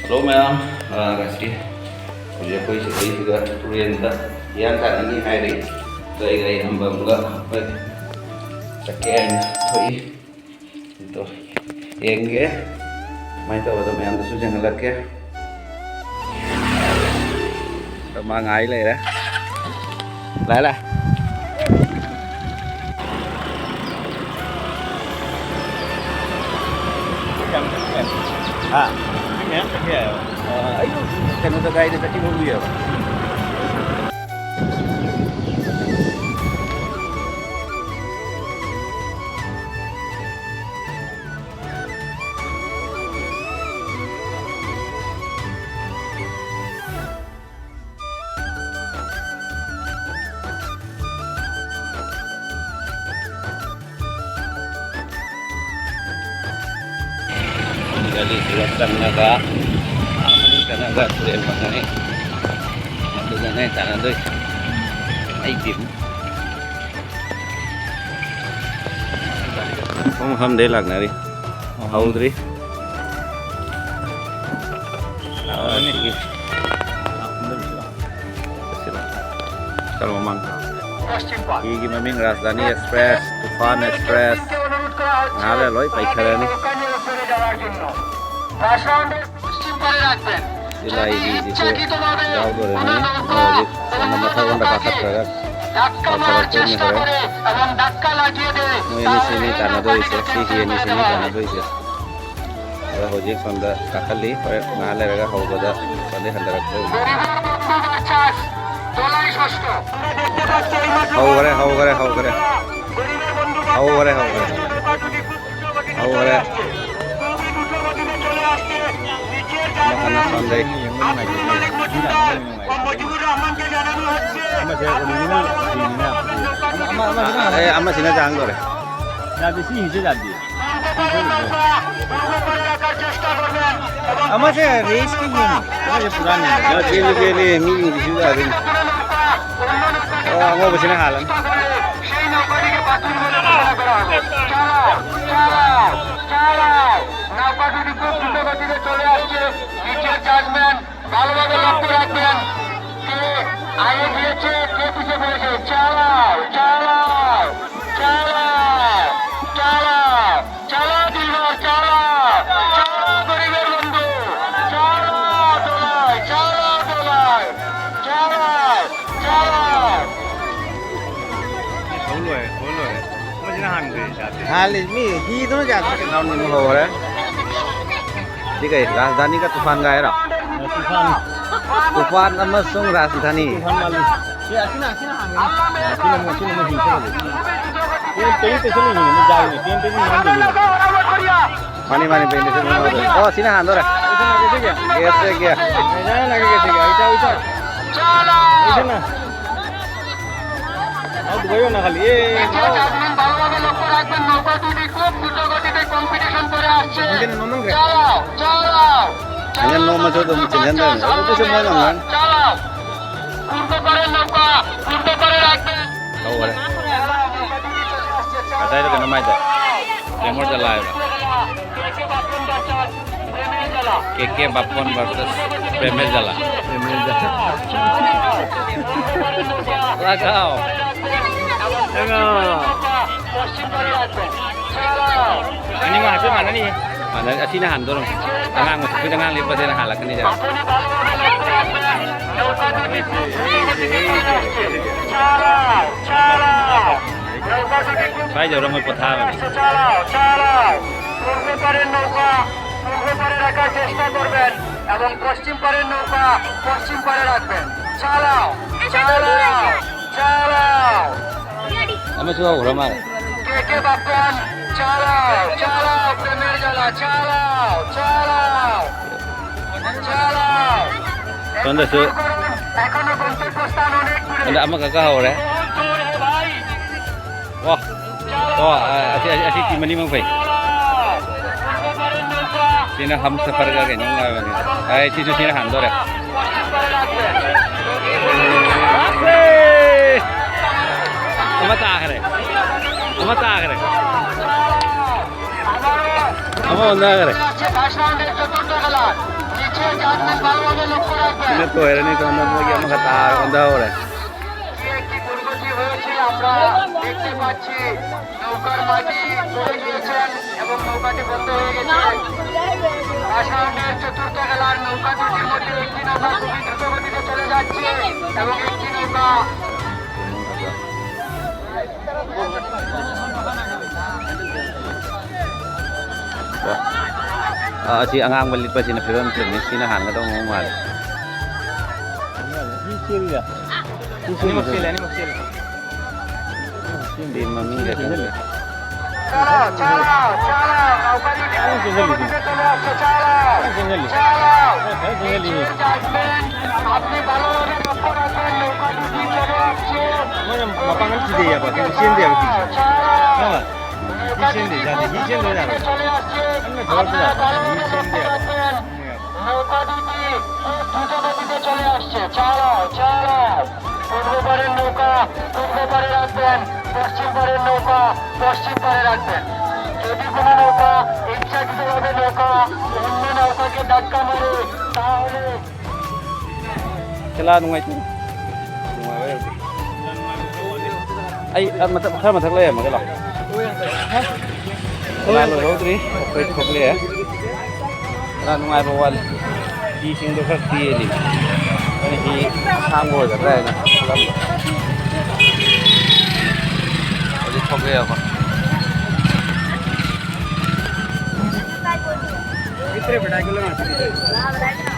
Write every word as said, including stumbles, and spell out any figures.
Hello ꯃꯌꯥꯝ, ꯑꯥ, ꯉꯁꯤ ꯍꯧꯖꯤꯛ ꯑꯩꯈꯣꯏ ꯁꯤꯗꯩꯁꯤꯗ ꯇꯨꯔꯦꯟꯗ ꯍꯤꯌꯥꯡ ꯇꯥꯟꯅꯅꯤ ꯍꯥꯏꯔꯤ꯫ ꯑꯗꯣ ꯑꯩꯒ ꯏꯌꯥꯝꯕ ꯑꯃꯒ ꯑꯩꯈꯣꯏ ꯆꯠꯀꯦ ꯍꯥꯏꯅ ꯊꯣꯛꯏ꯫ ꯑꯗꯣ ꯌꯦꯡꯒꯦ ꯀꯃꯥꯏꯅ ꯇꯧꯕꯗꯣ ꯃꯌꯥꯝꯗꯁꯨ ꯌꯦꯡꯍꯜꯂꯛꯀꯦ꯫ ꯑꯗꯣ ꯃꯥ ꯉꯥꯏ ꯂꯩꯔꯦ꯫ ꯂꯥꯛꯑꯦ, ꯂꯥꯛꯑꯦ꯫ ꯍꯥ? ꯑ, ꯑꯩꯁꯨ ꯀꯩꯅꯣꯗ ꯒꯥꯔꯤꯗ ꯆꯠꯈꯤꯕ ꯎꯏꯌꯦꯕ꯫ ꯒꯥꯔꯤꯁꯤꯒ ꯆꯪꯉꯒ, ꯑꯥ ꯃꯅꯨꯡ ꯆꯪꯉꯒ ꯇꯨꯔꯦꯜ ꯐꯪꯒꯅꯤ꯫ ꯑꯗꯨꯒꯅꯦ ꯇꯥꯟꯅꯗꯣꯏꯁꯦ꯫ ꯑꯩꯒꯤ ꯃꯐꯝ ꯃꯐꯝꯗꯩ ꯂꯥꯛꯅꯔꯤ꯫ ꯍꯧꯗ꯭ꯔꯤ꯫ ꯂꯥꯛꯑꯅꯤ꯫ ꯁꯤꯒꯤ ꯆꯠꯂꯣ ꯃꯃꯥꯡ꯫ ꯍꯤꯒꯤ ꯃꯃꯤꯡ ꯔꯥꯖꯙꯥꯅꯤ ꯑꯦꯛꯁꯄ꯭ꯔꯦꯁ, ꯇꯨꯐꯥꯟ ꯑꯦꯛꯁꯄ꯭ꯔꯦꯁ꯫ ꯉꯥꯏꯍꯥꯛ ꯂꯩꯔ ꯂꯣꯏ ꯄꯩꯊꯔꯅꯤ꯫ ꯁꯤ ꯂꯥꯏꯒꯤꯁꯤꯁꯨ ꯌꯥꯎꯗꯣꯔꯤꯕꯅꯤ꯫ ꯃꯣꯏ ꯍꯧꯖꯤꯛ ꯁꯣꯝꯗ ꯃꯊꯛꯂꯣꯝꯗ ꯀꯥꯈꯠꯈ꯭ꯔꯒ ꯇꯧꯊꯔꯛꯇꯣꯏꯅꯤ ꯍꯣꯔꯦꯟ꯫ ꯃꯣꯏ ꯑꯅꯤꯁꯤ ꯑꯅꯤ ꯇꯥꯟꯅꯗꯣꯏꯁꯦ, ꯁꯤ ꯍꯤ ꯑꯅꯤꯁꯤꯅꯤ ꯇꯥꯟꯅꯗꯣꯏꯁꯦ꯫ ꯑꯗꯣ ꯍꯧꯖꯤꯛ ꯁꯣꯝꯗ ꯀꯥꯈꯠꯂꯤ, ꯍꯣꯔꯦꯟ ꯉꯥꯏꯍꯥꯛ ꯂꯩꯔꯒ ꯍꯧꯕꯗ ꯁꯣꯝꯗ ꯍꯟꯊꯔꯛꯇꯣꯏꯅꯤ꯫ ꯍꯧꯈ꯭ꯔꯦ, ꯍꯧꯈ꯭ꯔꯦ, ꯍꯧꯈ꯭ꯔꯦ꯫ ꯍꯧꯈ꯭ꯔꯦ, ꯍꯧꯈ꯭ꯔꯦ꯫ ꯍꯧꯈ꯭ꯔꯦ꯫ ꯑꯃ ꯀꯟꯅ ꯁꯣꯟꯊꯩ꯫ ꯑꯦ, ꯑꯃꯁꯤꯅ ꯆꯥꯡꯗꯣꯔꯦ꯫ ꯌꯥꯗꯦ, ꯁꯤ ꯍꯤꯁꯦ ꯌꯥꯗꯦ꯫ ꯑꯃꯁꯦ ꯔꯦꯁꯀꯤ ꯌꯦꯡꯉꯤ꯫ ꯑꯃꯁꯦ ꯄꯨꯔꯥꯅꯤ꯫ ꯌꯥ, ꯆꯦꯜꯂꯦ, ꯆꯦꯜꯂꯦ, ꯃꯤ ꯌꯦꯡꯕꯤꯁꯨ ꯌꯥꯗꯦ꯫ ꯑꯣ, ꯑꯉꯧꯕꯁꯤꯅ ꯍꯥꯜꯂꯅꯤ꯫ ভালোভাবে লক্ষ্য রাখবেন। কে আগে গিয়েছে, কে পিছে পড়েছে। চালাও, চালাও, চালাও, চালাও, চালাও দিলবার, চালাও, চালাও গরিবের বন্ধু, চালাও দোলায়, চালাও দোলায়, চালাও, চালাও। ꯊꯧ ꯂꯣꯏꯔꯦ, ꯊꯧ ꯂꯣꯏꯔꯦ꯫ ꯃꯣꯏꯁꯤꯅ ꯍꯥꯟꯈ꯭ꯔꯦ, ꯌꯥꯗꯦ꯫ ꯍꯥꯜꯂꯤ, ꯃꯤ ꯍꯤꯗꯨꯅ ꯌꯥꯗꯦ꯫ ꯅꯥꯎꯅꯤꯡꯕ ꯍꯧꯈ꯭ꯔꯦ꯫ ꯁꯤ ꯀꯩ, ꯔꯥꯖꯙꯥꯅꯤꯒ ꯇꯨꯐꯥꯟꯒ ꯍꯥꯏꯔꯣ? ꯇꯨꯐꯥꯟ꯫ ꯇꯨꯐꯥꯟ ꯑꯃꯁꯨꯡ ꯔꯥꯖꯙꯥꯅꯤ꯫ ꯇꯨꯐꯥꯟ ꯃꯥꯜꯂꯤ꯫ ꯁꯤ ꯑꯁꯤꯅ, ꯑꯁꯤꯅ ꯍꯥꯡꯉꯦ꯫ ꯑꯁꯤꯅ ꯑꯃꯨꯛ, ꯑꯁꯤꯅ ꯑꯃꯨꯛ ꯍꯤꯡ ꯆꯠꯂꯁꯦ꯫ ꯁꯤ ꯇꯦꯡ ꯇꯦꯡꯁꯤꯜꯂꯤꯅꯦ, ꯃꯤ ꯌꯥꯎꯔꯤꯅꯦ꯫ ꯇꯦꯡ ꯇꯦꯡ ꯌꯥꯎꯔꯤꯅꯦ꯫ ꯃꯥꯅꯤ, ꯃꯥꯅꯤ, ꯄꯦꯟꯗꯦ, ꯁꯤ ꯑꯗꯨꯝ ꯍꯥꯡꯗꯣꯔꯦ꯫ ꯑꯣ, ꯁꯤꯅ ꯍꯥꯟꯗꯣꯔꯦ꯫ ꯀꯩꯁꯦ ꯀꯦ? ꯀꯦꯁꯦ ꯀꯦ? ꯀꯩꯁꯦ ꯀꯦ? ꯏꯇꯥꯎ, ꯏꯇꯥꯎ꯫ ꯀꯩꯁꯦꯅ? ꯍꯥꯎ, ꯗꯨꯕꯥꯏ ꯑꯣꯏꯅ ꯈꯜꯂꯤ꯫ ꯑꯦ, ꯍꯥꯎ꯫ ꯅꯪꯒꯤꯅ ꯅꯣꯡꯃꯪꯈ꯭ꯔꯦ꯫ ꯍꯌꯦꯡ ꯅꯣꯡꯃꯁꯨ ꯑꯗꯨꯝ ꯆꯦꯟꯖꯟꯗꯣꯏꯅꯤ꯫ ꯑꯗꯨꯗꯤ ꯁꯨꯝ ꯃꯣꯏ ꯉꯝꯒꯅꯤ꯫ ꯇꯧꯈꯔꯦ꯫ ꯉꯁꯥꯏꯗꯣ ꯀꯩꯅꯣꯝ ꯍꯥꯏꯗꯥꯏ? ꯄ꯭ꯔꯦꯃꯣꯔ ꯖꯂꯥ ꯍꯥꯏꯕ꯫ ꯀꯦ ꯀꯦ ꯕꯥꯄꯣꯟ versus ꯄ꯭ꯔꯦꯃꯦꯔ ꯖꯂꯥ꯫ ꯂꯥꯛꯑꯣ꯫ ꯑꯅꯤꯃꯛ ꯍꯥꯏꯐꯦꯠ ꯃꯥꯟꯅꯅꯤ꯫ ꯃꯥꯟꯅꯅꯤ꯫ ꯑꯁꯤꯅ ꯍꯥꯟꯗꯣꯔꯝ꯫ ꯑꯉꯥꯡ ꯃꯆꯥ, ꯑꯩꯈꯣꯏꯗ ꯑꯉꯥꯡ ꯂꯦꯞꯄꯁꯦꯅ ꯍꯥꯜꯂꯛꯀꯅꯤꯗ꯫ ꯁ꯭ꯋꯥꯏ ꯌꯧꯔ ꯃꯣꯏ ꯄꯣꯊꯥꯕꯅꯤ꯫ চালাও, চালাও। পূর্ব পারের নৌকা পূর্ব পারে রাখার চেষ্টা করবেন এবং পশ্চিম পারের নৌকা পশ্চিম পারে রাখবেন। চালাও, চালাও, চালাও। ꯑꯃꯁꯨ ꯍꯧꯈ꯭ꯔ ꯃꯥꯜꯂꯦ꯫ কে কে বাপন, চালাও, চালাও, প্রেমের জ্বালা, চালাও, চালাও, চালাও। ꯁꯣꯝꯗꯁꯨ এখনো গন্তব্যস্থান অনেক দূরে। ꯁꯣꯝꯗ ꯑꯃꯈꯛꯀ ꯍꯧꯔꯦ꯫ ꯆꯣꯔ হে ভাই, ꯑꯣ꯫ ꯑꯣ, ꯑ, ꯑꯁꯤ, ꯑꯁꯤ, ꯑꯁꯤ ꯇꯤꯝ ꯑꯅꯤꯃꯛ ꯐꯩ꯫ ꯁꯤꯅ ꯍꯝꯁꯐꯔꯒ ꯀꯩꯅꯣꯝ ꯍꯥꯏꯕꯅꯤ꯫ ꯑꯩ ꯁꯤꯁꯨ ꯁꯤꯅ ꯍꯥꯟꯗꯣꯔꯦ꯫ ꯑꯃ ꯇꯥꯈ꯭ꯔꯦ꯫ ꯑꯃ ꯇꯥꯈ꯭ꯔꯦ꯫ ꯑꯃ ꯑꯣꯟꯊꯈ꯭ꯔꯦ꯫ ꯁꯤꯅ ꯇꯣꯏꯔꯅꯤ, ꯁꯣꯝꯗ ꯃꯣꯏꯒꯤ ꯑꯃꯈꯛ ꯇꯥꯔ ꯑꯣꯟꯊꯍꯧꯔꯦ꯫ কি একটি দুর্গতি হয়েছে আমরা দেখতে পাচ্ছি। নৌকার মাঝি পড়ে গিয়েছেন এবং নৌকাটি বন্ধ হয়ে গেছে। ভাসানের চতুর্থ খেলার নৌকা দুটির মধ্যে একটি নৌকা খুবই দ্রুত গতিতে চলে যাচ্ছে এবং একটি নৌকা ꯑ, ꯑꯁꯤ ꯑꯉꯥꯡꯕ ꯂꯤꯠꯄꯁꯤꯅ ꯐꯤꯕꯝ ꯆꯨꯝꯃꯤ꯫ ꯁꯤꯅ ꯍꯥꯟꯒꯗꯧꯕ ꯃꯑꯣꯡ ꯃꯥꯜꯂꯤ꯫ ꯑꯅꯤꯃꯛ ꯆꯦꯜꯂꯦ, ꯑꯅꯤꯃꯛ ꯆꯦꯜꯂꯦ꯫ ꯁꯤ ꯃꯃꯤꯡꯒ ꯈꯪꯗꯦ꯫ চালাও, চালাও, চালাও, নৌকা দুটি দ্রুত গতিতে চলে আসছে, চালাও, চালাও। নিচে যাবেন, আপনি ভালোভাবে লক্ষ্য রাখবেন, নৌকা দুটি চলে আসছে। Mapang kan sih dia apa? Kan sih dia apa? চালাও। Apa? Sih dia, jadi sih dia. চলে আসছে। আপনারা ভালোভাবে লক্ষ্য রাখবেন। নৌকা দুটি খুব দ্রুত গতিতে চলে আসছে। চালাও, চালাও। পূর্ব পারের নৌকা পূর্ব পারে রাখবেন, পশ্চিম পারের নৌকা পশ্চিম পারে রাখবেন। যদি কোনো নৌকা ইচ্ছাকৃতভাবে নৌকা অন্য নৌকাকে ধাক্কা মারে, তাহলে Kailangan nung ito. Ay, ah, mata-, kaya matak laya, magala. Wala, Rodri. Okay, okay, eh. Wala, nung ay bawal. Gising daw sa T L E. Ano, si Sango, sa kaya na. Alam mo. Alis pa kaya ako. Ito, ito, ito, ito.